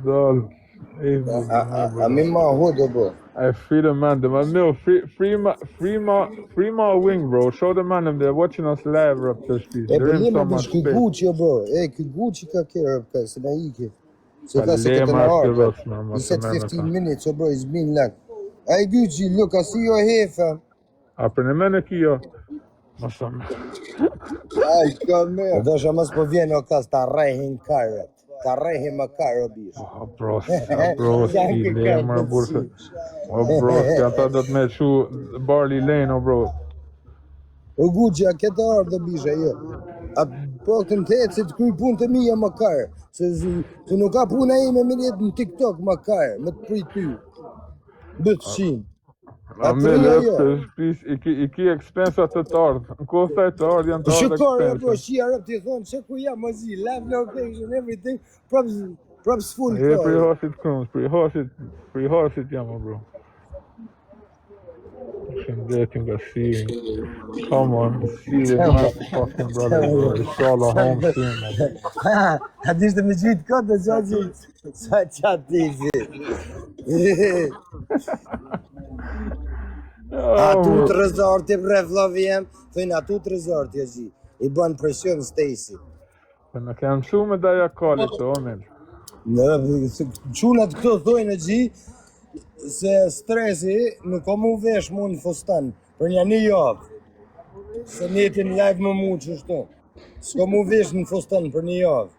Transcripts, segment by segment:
Dal. Ej, A, a, a mi ma hood, o bro. I free the man, the man. No, free, free my, free my, free my wing, bro. Show the man them they're watching us live, rap të shtëpisë. E They're po in lema so bish much ky space. Gucci o bro. E ky Gucci ka kërë ka se na iki. Se Pa tha se këtë lema në është ardhë. rrotshme, He mos e said merr me 15 ta. minutes, o bro, it's been like. Hey Gucci, look, I see your hair, fam. A për në mene kjo? Mos e merr. Ai, ka më. Po dosha mos po vjen o kas ta rrehin karët. Ta rrehin më karë o bish. O bro, o bro, si Janë kë le karë mërë të burse. si. O bro, si ata do të me çu Barley Lane, o bro. O Gucci, a ke të ardhë o bisha, jo. A po këtë të ecë, të kryj punë të mija më karë. Se, se, se nuk ka puna ime me jetë në TikTok më karë, me të prit ty. Bëtë A A me të rria lëp jo. të shtëpis, i ki, i ki ekspensa të të ardhë. Në kohë të të ardhë janë Po të ardhë shikoj, jo, bro, ekspensa. shi arab ti thonë, që ku jam, më zi, live location, everything, prap, prap s'ful E pri kare. hasit krumës, pri hasit, pri hasit jam, o bro. Shëndetin nga Siri. Come on, Siri, my fucking brother, bro. Inshallah home soon, man. A dishte me gjytë këtë, dhe qa gjytë? Qa qa ti zi? A Oh, tu bro. të rëzorti, bre, vllavi jem, thëjnë a tu të rëzorti, e gji. I bën presion Stacy. Po në kanë mësu me daja kalit, o mel. Në, çunat këto thojnë e gji, se stresi nuk ka mu vesh mu në fustan, për një një javë. Se netin live më mu qështu. S'ka mu vesh në fustan për një javë.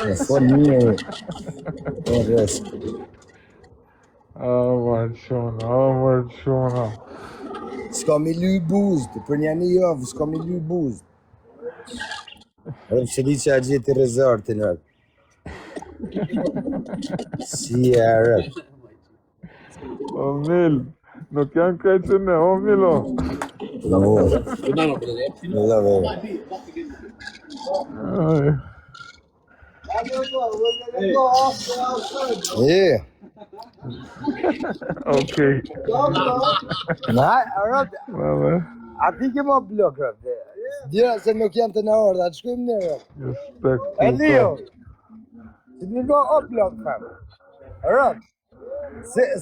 E fol mirë. O res. O, mërë qona, o, mërë qona. S'ka mi ly buzët, për një një javë s'ka mi ly buzët. Rëp se di që a gjeti rezortin, rëp. Si e rëp. O mel, nuk janë krejt që ne, o milo. No, no, Aj. E, Okej. na, rëp, Valla. a ti ke më blok, rëp. Djera se nuk janë të në orë, a të shkojmë ne, rëp. Respekt. Elio, si të go up block, fam. Rëp,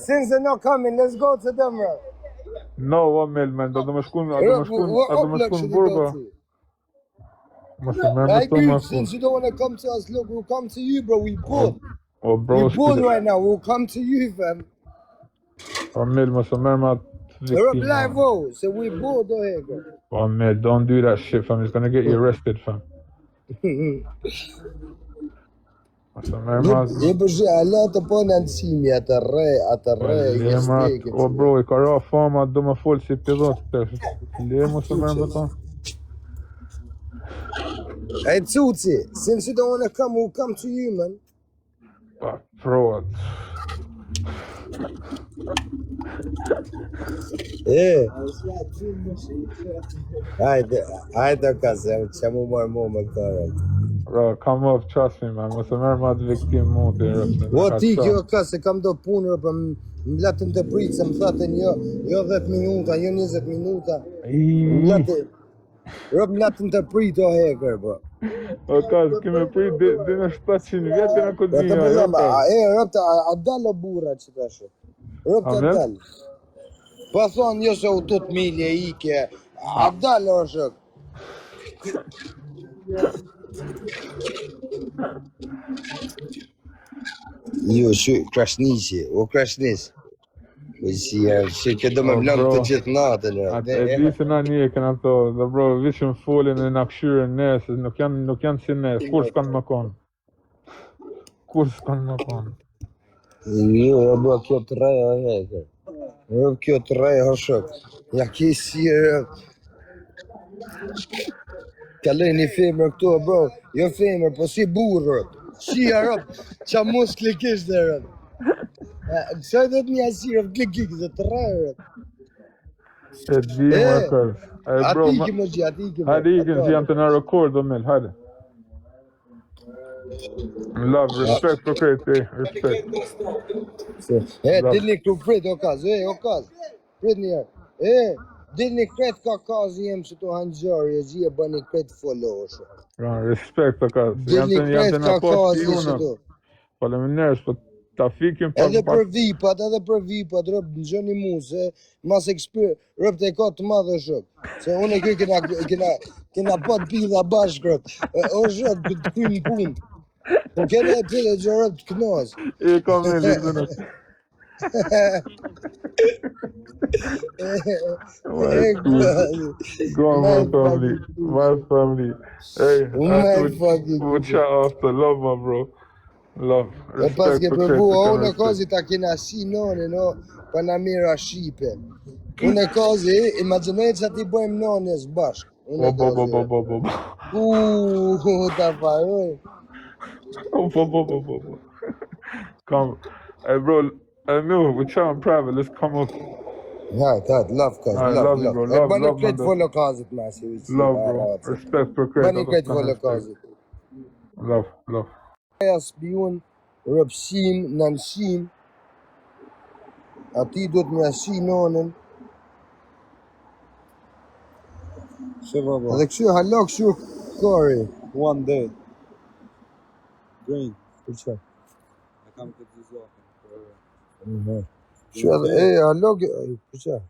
since they're not coming, let's go to them, rëp. No, o mel, man, do të më shkun, a do më Rëp, shkun, we're a do up më block, shkun should burgo. go to. Mos e merr me I to agree, më since you don't want to come to us, look, we'll come to you, bro. We bored. O bro, We bored s'ki- right now. We'll come to you, fam. o mel, mos e merr me atë We're up viktimë. live, oh, so we bored over here, bro. O mel, don't do that shit, fam. He's gonna get you arrested, fam. Mos e merr me atë. Je për shë, ala të po në nësimi, atë rre, atë rre, Le ma, jesteke. o bro, i ka ra fama, do më fol si pilot tash. Le mos e merr me to. Hey, Cuci, since you don't want to come, we'll come to you, man. Pa, fraud. E. Hajde, hajde, ka se, që mu marrë mu me këta, rë. Bro, come off, trust me, man. Mos e merr me atë viktimë mu ti, rëp. O, ti, kjo ka se kam do punë, rë, për më më latën të pritë, se më thatën jo, jo 10 minuta, jo 20 minuta. Më latën, rë, më latën të pritë, o heker, bro. O ka, kemi prit dhe dhe në 700 vjet dhe në Ja të kodinja, po jo them, ka. a, e, rëp të, a, a dal o burra që tash. Rëp të Amen. dal. Pa thonë jo se u tut milje ike, a dal o shok. Jo, që Krasniqi, o Krasniq. Po si, e, si ke do me O, mlan bro. të gjithë natën. e. Atë e di se na një e këna ato, dhe bro, vishëm folin e na këshyrën ne, se nuk janë nuk janë si ne, kur s'kan më konë. Kur s'kan më konë. Jo, jo, bro, kjo të rrej, o heker. Jo, kjo të rrej, o shok. Ja ki si, e, Kaloj një femër këtu, bro. Jo femër, po si burrë. Si e rob, qa muskli kishte rob. E, Kësaj do të një asirë, klik klik dhe të rrej rob. E di E, më kër. E bro, Ati ma, ikim o gji, ati ikim. hajde ikim se jam të në rekord do mel, hajde. Love, respect për krejt, e, respect. E, Love. dilni këtu prit, o kaz, e, o kaz. Prit një herë. E. Dilni kret ka kazi jem që tu hanxhari e gji e bëni kret follow o shok. Pra, respekt të ka, se janë Dilni të janë kret të na ka po kazi që spiuna. tu. Faleminderit, po ta fikim pak Edhe pak. për vipat, edhe për vipat, rob në mu, se mas eksper, rob të e ka të madhe shok. Se unë e kjo kena, kena, kena pa të pidha bashkë, rob. O shok, të të krymë punë. Po kena e pidha që rob të kënaqë. E kam me lidhën. My E good. Go on, my My family. fucking good. My family. Hey, My fucking we'll good. chat after. Love, my bro. Love. E pas Respect ke për provu, krejt, o të unë e kanë respekt. kazi ta kena si none, no, Panamera Shqipe. Unë e kazi, imagjinoj që ti bëjmë nonës bashkë. Unë O, e bo, bo, kazi. bo, bo, bo, bo. Uuu, ta faroj. O, bo, bo, bo, bo, bo. Come. Hey, bro. Hey, Mil, we chat in private. Let's come up. Hajt, hajt, love kazi, Alright, love, love you, love. bro. E Love, bëni love, krejt man. follow kazit ma si u si, Love, bro. ba, Respect për krejt. Bëni ato krejt s'kan follow respekt. kazit. Love, love. Ja spion, rëpsim, nanshim, ati duhet me shi nonën. Se baba. Edhe kështu hala kështu kori. One day. Green. Për çfarë? E kam këtë zizafin. Mhm. Kështu edhe e hala kë- për çfarë?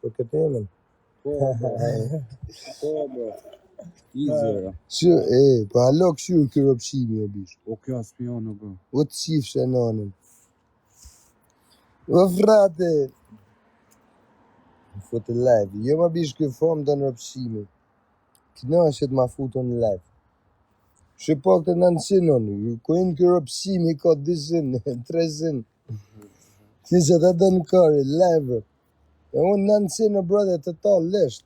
Për këtë emën. Po, bro. Po, bro. Easy, bro. Kështu e, po hala kështu ky rëpsimi o bish. O, kjo spion, o, bro. O të qifshe nonën. O frate. Më Futë live. Jo më bish ky fom do në rëpsimi. Kënaqet ma futun në live. Shi pak të 900 unë, ku inë ky rëpsimi ka 200, 300. Ti që të dënë kari, live. bro. E unë 900 në brother të ta lesht.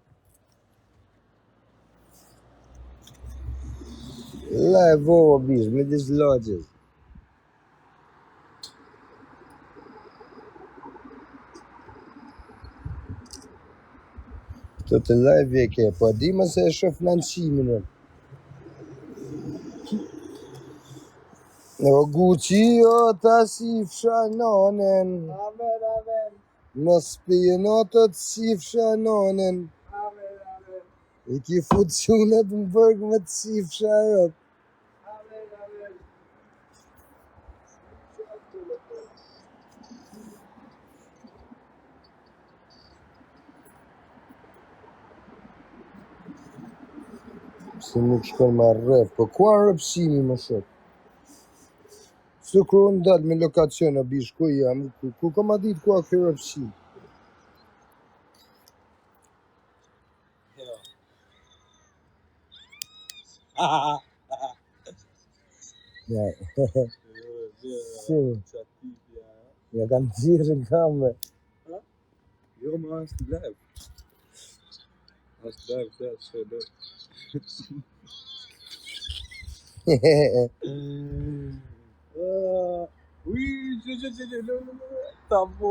Live o bish, me disë lagjes. Këto të live e ke, po di më se e shof 900 unë. O Gucci, o ta si fsha nonën. Amen, amen. Mos spiono të të sifsha nonën. Amen, amen. I ki fut qunët në bërg me të sifsha rëp. Amen, amen. Se nuk shkon ma rref, po ku a rëpsimi më shok? Se kur unë dal me lokacion, o bish, ku jam, ku kam a ditë ku a ky rëpsimi? Jo. Ja, si, ja kanë nxjerrë në kamerë. Jo, ma është live. Është live, dhe është live. Ui, që që që që, lo, lo, lo, ta po.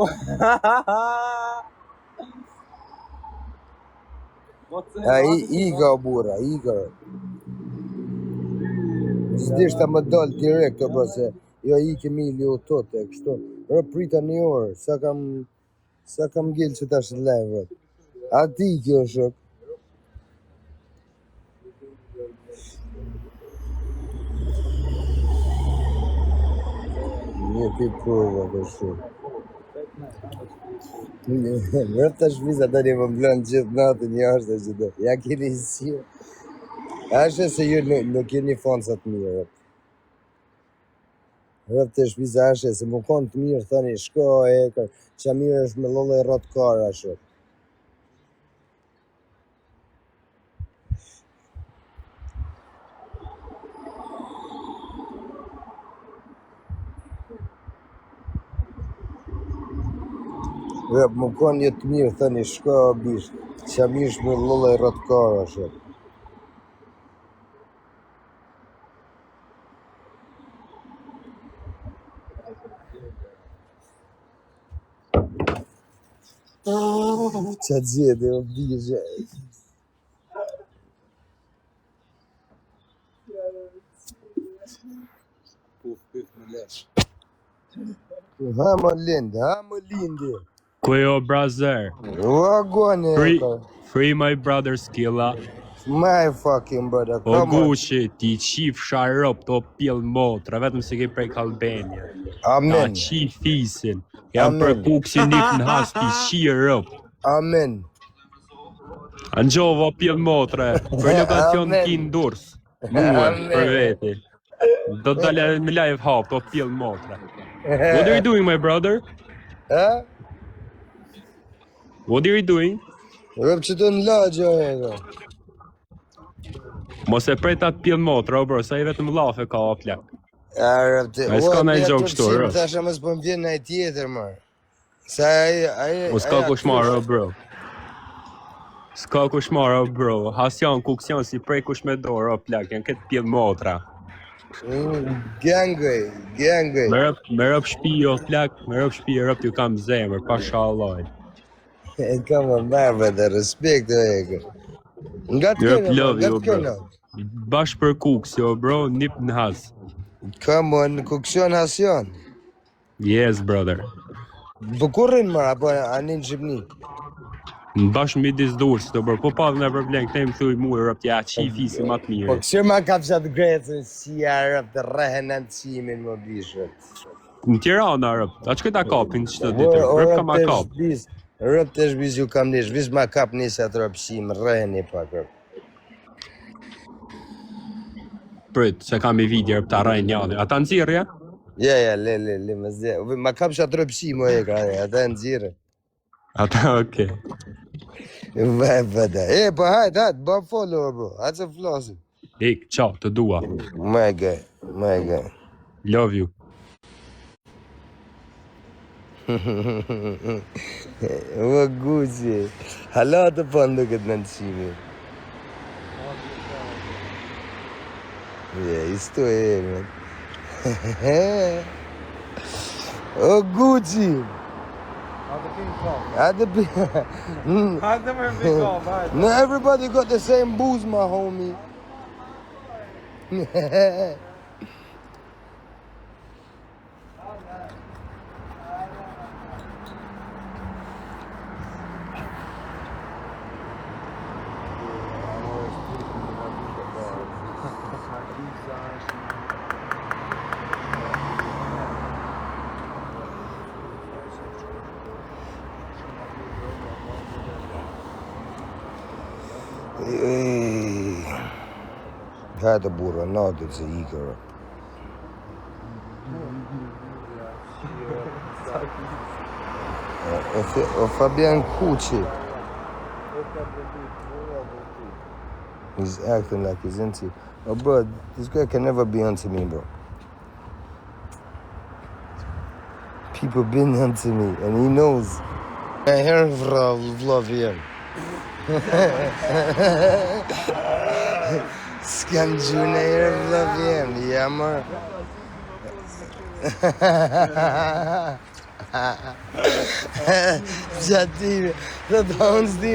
A i, i ka o burra, i ka. S'dishta më dal direkt o bro se jo i kemi li u tote kështu. Rë prita një orë, sa kam ngel që tash në live. bro. A ti kjo shok? Një pi prova kështu. Rëp tash viza tani më mblan gjithë natën jashtë e gjithë. Ja keni si. Ashtë se ju nuk jeni fansa të mirë. Rëp. Rëp të shpiza ashtë se më konë të mirë thani shko e kër, qa mirë është me llollë e rrotë kara shok. Rëp më konë një të mirë thani shko bish, qa mirë është me llollë e rrotë kara shok. Qa gjeti o bish. Puf, pif, me lesh. Ha më lind, ha më lindi. Ku jo, brother? Wagwan, Free, free my brother Skilla. My fucking brother, O come on. Gucci, ti qif sharop, to pjell motra, vetëm se ke prek Albania. Ta Amen. qi fisin. Jam për Amen. kuksin nip në has, ti qi rop. Amen. Angjova pjell motre, për lokacion Amen. kin Durrës. Mua, Amen. për veti. Do të dalë me live hap, to pjell motra. What are you doing my brother? Ha? What are you doing? Rëp që të në lagje, o ego. Mos e pret atë pjell motra, o bro, sa i vetëm llafe ka o plak. A, rëp të... Ai s'ka Ua, ndonjë ne gjok atë kështu, qim, rëp. Thasha mos po më vjen ndaj tjetër, mër. Se ai ai O s'ka ai kush marrë, o bro. S'ka kush marrë, o bro. Hasjan, kuksjan, si prej kush me dorë, o plak, janë këtë pjell motra. Mm, Gangway, gangway. Me rëp, me rëp shpi, o plak, me rëp shpi, rëp t'ju kam zemër, pasha Allahit. E kam më marrë brother, respekt o ego. Nga të Rëp këna, love nga you, të bro. këna. Bash për kuksi, o bro, nip në has. Come on, kuksion hasion. Yes, brother. Po ku rrin mër, apo ani në Shqipëni? Në bash midis Durrësit, o bro, po pa dhe në problem, këte më thuj mu, rëp t'ja qi fisi ma të Po mirë. këshir ma kapshat grecën, si ja rëp të rrehen në qimin më bishët. Në Tirana, rëp, a që këta kapin që të ditë, O, rëp ka ma të kap. shbis, rëp të shbis ju kam nish, vis ma kap nis atë rëp qim, rreheni pak rëp. Prit, se kam i video, rëp ta rrejnë njani. Ata nxirrja? Ja, ja, le, le, le, më zje. Ma kapshat rëp qim, o e ka, ata e nxirre. Ata, okej. Ve, ve, dhe. E, po hajt, hajt, bë follow, bro. Hajt se flasim. Ik, ciao, të dua. My guy, my guy. Love you. O, Gucci. Hala të po nduket në qimi. Yeah, isto e, man. O, Gucci. Hajde pim kafe. Hajde pi... Hajde më pi kafe, hajde. No, everybody got the same booze, my homie. Ej. Hajde burra, natët se ikërë. O, o Fabian Kuqi. He's acting like he's into. Oh, bro, this guy can never be onto me, bro. People been onto me, and he knows. I hear vlog jem. S'kam gju në herë vlog jem, ja mër. Gjatime, thot, a unë s'di,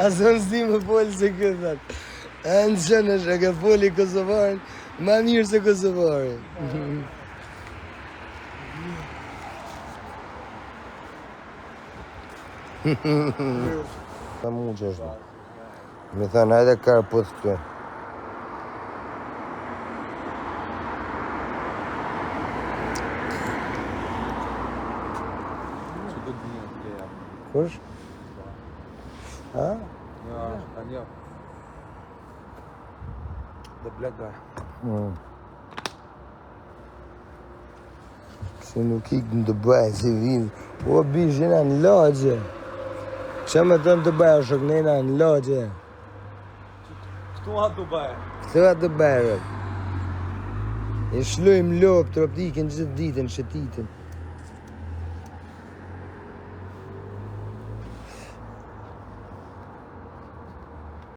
as unë s'di më folë se kë, thot. E në qënë është, e ke foli Kosovarin, ma mirë se Kosovarin. Ta mu që është. Mi thënë, hajde karput këtu. Që do të një pleja. Kush? Ha? Ja, ka një. The black guy. Se nuk ik në Dubai, si vinë. O, bish, jena në lagje. Që me të në Dubai, o shok, ne jena në lagje. Këtu a Dubai. Këtu a Dubai, rëp. I shlujmë lopë, të rëp ikin gjithë ditën, shëtitën.